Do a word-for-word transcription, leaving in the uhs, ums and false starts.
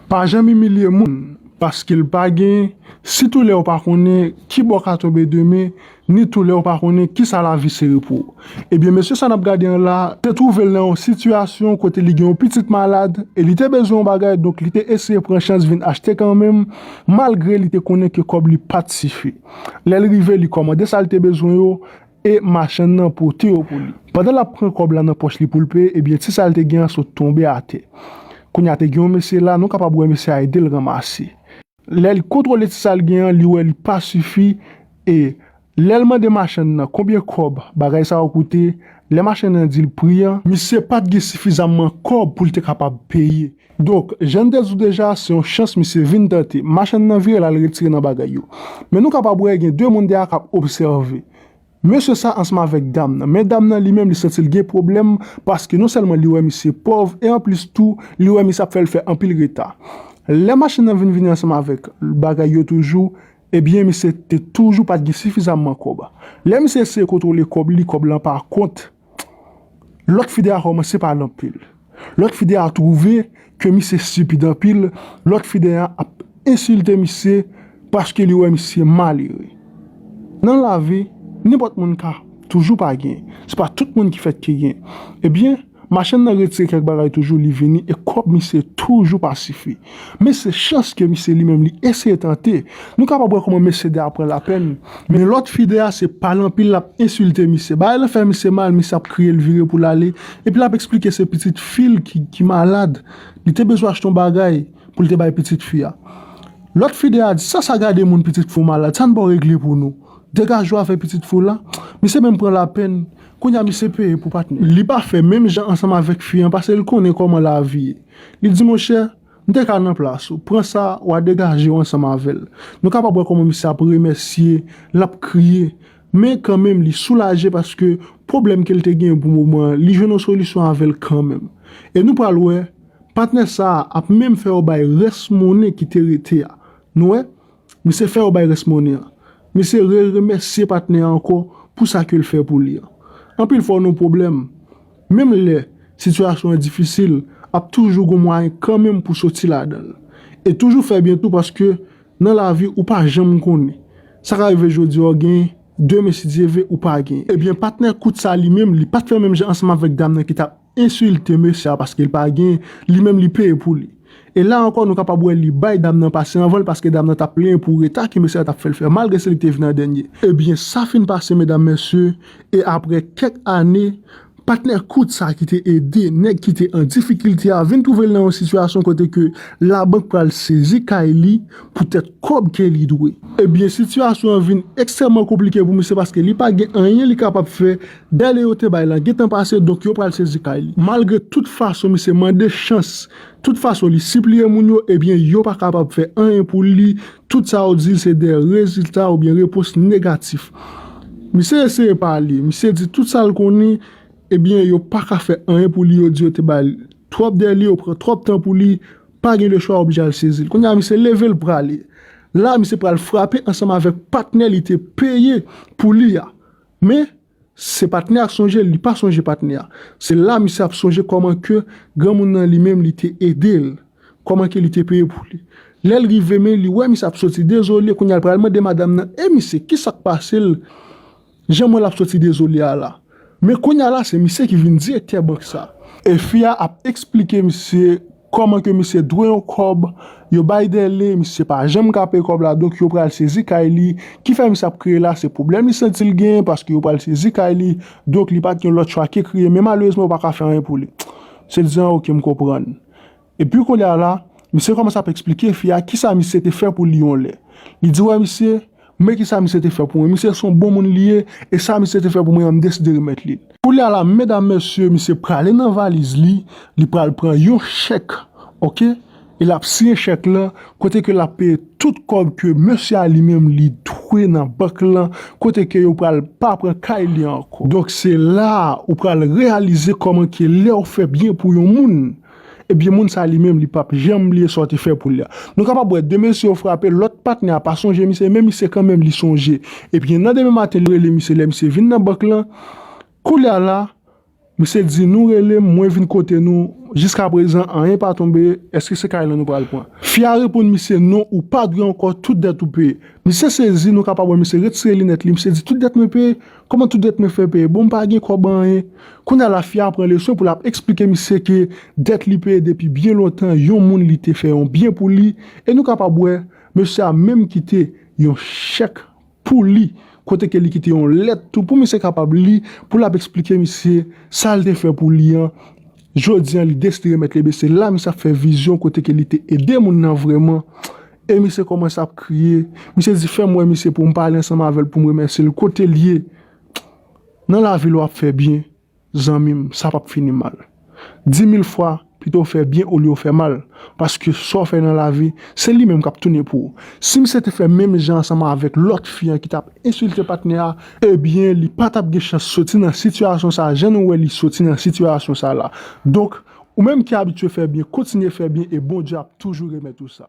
Pa janm imilye moun paske l pa gen, sitou lè w pa konnen ki bò w ka tonbe demen, ni tou lè w pa konnen kisa lavi sere pou ou. Ebyen, mesye sa n ap gade an la, te twouve l nan yon sitiyasyon kote li gen yon pitit malad e li te bezwen yon bagay, donk li te eseye pran chans vin achte kanmenm, malgre li te konnen ke kòb li pa t sifi. Lè l rive, li kòmande sa l te bezwen yo, e machann nan pote yo pou li. Pandan l ap pran kòb la nan pòch li pou l peye, ebyen, ti sa l te gen an sot tonbe atè. Kounye a, te gen yon mesye la, nou kapab wè mesye a ede l ranmase. Lè l kontwole ti sa l gen an, li wè li pa sifi, e lè l mande machann nan konbyen kòb bagay sa yo koute, lè machann nan di l pri an, misye pa t gen sifizamman kòb pou l te kapab peye. Donk, jan n te di w deja, se yon chans misye vin tante. Machann nan vire l al retire nan bagay yo. Men nou kapab wè gen de moun dèyè k ap obsève mesye sa ansanm avèk dam nan. Men dam nan li menm, li santi l gen pwoblèm paske non sèlman li wè misye pòv e anplis tou, li wè misye ap fè l fè anpil reta. Lè machann nan vin vini ansanm avèk bagay yo toujou, ebyen, misye te toujou pa t gen sifizamman kòb. Lè misye eseye kontwole kòb li, kòb lan pa kont. Lòt fi dèyè a kòmanse pale anpil. Lòt fi dèyè a twouve ke misye estipid anpil. Lòt fi dèyè a ap ensilte misye paske li wè misye malere. Nan lavi, nenpòt moun ka toujou pa gen. Se pa tout moun ki fèt ki gen. Ebyen, machann nan retire kèk bagay toujou, li vini e kòb misye toujou pa sifi. Men se chans ke misye li menm li eseye tante. Nou kapab wè kòman mesye dèyè a pran lapèn. Men lòt fi dèyè a se pale anpil, l ap ensilte misye. Bagay lan fè misye mal, misye ap kriye, l vire pou l ale. Epi l ap eksplike se pitit fi l ki, ki malad. Li te bezwen achte yon bagay pou l te bay pitit fi a. Lòt fi dèyè a di, "Sa, sa gade moun, pitit fi w malad, sa n pa w regle pou nou. Degaje w avèk pitit fi w la." Misye menm pran lapèn. Kounye a misye peye pou patnè. Li pa fè menm jan ansanm avèk fi an paske l konnen kòman lavi ye. Li di, "Monchè, m te ka nan plas ou. Pran sa, w a degaje w ansanm avè l." Nou kapab wè kòman misye ap remèsye, l ap kriye. Men kanmenm, li soulaje paske pwoblèm ke l te genyen pou moman an, li jwenn yon solisyon avè l kanmenm. E nou pral wè, patnè sa a ap menm fè yo bay rès monnen ki te rete a. Nou wè? Misye fè yo bay rès monnen an. Misye re-remèsye patnè an ankò pou sa ke l fè pou li an. Anpil fwa w nan pwoblèm, menm lè sitiyasyon an difisil, ap toujou gon mwayen kanmenm pou soti ladan l. E toujou fè byen tou paske nan lavi ou pa janm konnen. Sa ka rive jodi a w genyen, demen si Dye vle ou pa genyen. Ebyen, patnè kout sa li menm, li pa t fè menm jan ansanm avèk dam nan ki t ap ensilte mesye a paske l pa gen, li menm li peye pou li. E la ankò, nou kapab wè li bay dam nan pase anvan l paske dam nan t ap plenyen pou reta ke mesye a t ap fè l fè, malgre se li ki te vin an dènye. Ebyen, sa fin pase, medam, mesye, e apre kèk ane, patnè kout sa ki te ede nèg ki te an difikilte a vin twouve l nan yon sitiyasyon kote ke labank pral sezi kay li poutèt kòb ke li dwe. Ebyen, sitiyasyon an vin ekstrèmman konplike pou misye paske li pa gen anyen li kapab fè. Dèle yo te bay lan gentan pase, donk yo pral sezi kay li. Malgre tout fason misye mande chans, tout fason li sipliye moun yo, ebyen, yo pa kapab fè anyen pou li. Tout sa yo di l se de rezilta oubyen repons negatif. Misye eseye pale, misye di tout sa l konnen, ebyen, yo pa ka fè anyen pou li, yo di yo te bay l twòp dèle, yo pran twòp tan pou li, pa gen lechwa, oblije al sezi l. Kounye a, misye leve l prale. La, misye pral frape ansanm avèk patnè li te peye pou li a. Men, se patnè a k sonje l, li pa sonje patnè a. Se la, misye ap sonje kòman ke granmoun nan li menm, li te ede l, kòman ke li te peye pou li. Lè l rive, men li wè misye ap soti dezole, kounye a l pral mande madanm nan, "E misye, kisa k pase l? Jan m wè l ap soti dezole a la." Men kounye a la, se misye ki vin direktè bank sa. E fi a ap eksplike misye kòman ke misye dwe yon kòb, yo bay dèle, misye pa janm ka peye kòb la, donk yo pral sezi kay li. Ki fè misye ap kriye la, se pwoblèm li santi l genyen, paske yo pral sezi kay li, donk li pa t gen lòt chwa ke kriye, men malerezman, yo pa ka fè anyen pou li. Se l di, "An, oke, m konprann." Epi kounye a la, misye kòmanse ap eksplike fi a kisa misye te fè pou li yon lè. Li di, "Wè, misye, men kisa misye te fè pou mwen. Misye se yon bon moun li ye, e sa misye te fè pou mwen an, m deside remèt li l." Kounye a la, medam, mesye, misye prale nan valiz li, li pral pran yon chèk, oke? E l ap siyen chèk lan, kote ke l ap peye tout kòb ke mesye a li menm li dwe nan bank lan, kote ke yo pral pa pran kay li ankò. Donk, se la ou pral reyalize kòman ke lè w fè byen pou yon moun, ebyen, moun sa li menm, li p ap janm bliye sa w te fè pou li a. Nou kapab wè de mesye yo frape, lòt patnè a pa sonje misye, men misye kanmenm li sonje. Ebyen, nan demen maten, li rele misye, lè misye vin nan bank lan, kounye a la, Misye di, nou rele m, mwen vin kote nou. Jiskaprezan, anyen pa tonbe. Èske se kay lan nou pral pran? Fi a reponn misye, non, ou pa dwe ankò, tout dèt ou peye. Misye sezi, nou kapab wè misye retire linèt li. Misye di, tout dèt mwen peye? Kòman tout dèt mwen fè peye? Bon, m pa gen kòb anyen. Kounye a la, fi a pran leson pou l ap eksplike misye ke dèt li peye depi byen lontan, yon moun li te fè yon byen pou li. E nou kapab wè, mesye a menm kite yon chèk pou li, kote ke li kite yon lèt tou pou misye kapab li, pou l ap eksplike misye sa l te fè pou li an. Jodi an, li deside remèt li, ebyen se la misye ap fè vizyon kote ke li te ede moun nan vrèman. E misye kòmanse ap kriye. Misye di, fè m wè misye pou m pale ansanm avè l, pou m remèsye l. Kote l ye? Nan lavi l w ap fè byen, zanmi m, sa p ap fini mal. Di mil fwa, pito w fè byen olye w fè mal. Paske sa w fè nan lavi, se li menm k ap tounen pou ou. Si misye te fè menm jan ansanm avèk lòt fi an ki t ap ensilte patnè a, ebyen, li pa t ap gen chans soti nan sitiyasyon sa a, jan nou wè li soti nan sitiyasyon sa a la. Donk, ou menm ki abitye fè byen, kontinye fè byen e Bondye ap toujou remèt ou sa.